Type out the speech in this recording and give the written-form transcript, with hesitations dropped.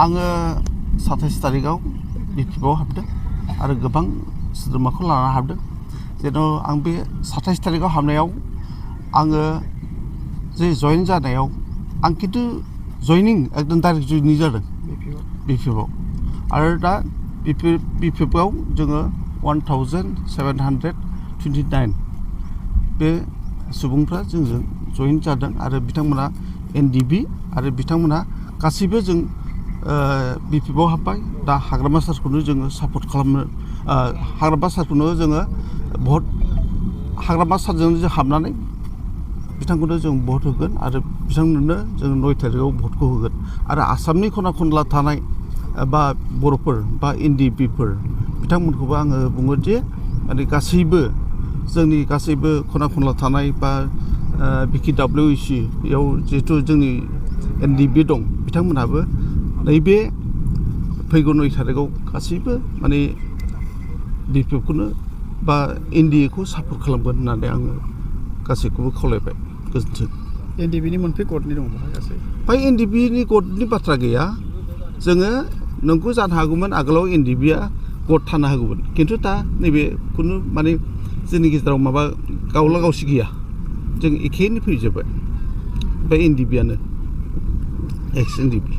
आङो 27 तारिखाव बिपिएफआव हाबदों आरो गोबां सोद्रोमाखौ लाना हाबदों। जेन' आं बे 27 तारिखाव हाबनायाव आङो जे जइन जानायाव आं खिन्थु जइनिं एकदम डाइरेक्ट जइनिं जादों बिपिएफआव आरो दा बिपिएफआव जोङो 1729 बे सुबुंफ्रा जोंजों जइन जादों आरो बिथांमोना एनडिबि आरो बिथांमोना गासैबो जों बिपिएफआव हाब्बाय। दा हाग्रामा सारखौनो जोङो सापर्ट खालामनो हाग्रामा सारखौनो जोङो भट हाग्रामा सारजों जों हाबनानै बिथांखौनो जों भट होगोन आरो बिथांमोननो जों 9 तारिखाव भटखौ होगोन आरो आसामनि खना खनला थानाय बा बर'फोर बा एनडिबिफोर बिथांमोनखौबो आङो बुङो जे माने गासैबो जोंनि गासैबो खना खनला थानाय बा बिकिडब्लिउसि याव जिहेथु जोंनि एनडिबि दं बिथांमोनहाबो नैबे फैगौ 9 तारिखाव गासैबो माने बिपिएफखौनो बा एनडिएखौ सापर्ट खालामगोन होननानै आङो गासैखौबो खावलायबाय। गोजोन्थों। एनडिबिनि मोनफै गटनि दङ गासै ओमफ्राय एनडिबिनि गटनि बाथ्रा गैया। जोङो नोंखौ जानो हागौमोन आगोलाव एनडिबिया गट थानो हागौमोन खिन्थु दा नैबे खुनु माने जोंनि गेजेराव माबा गावला गावसि गैया। जों एखेयैनो फैजोब्बाय बे एनडिबियानो एक्स एनडिबि।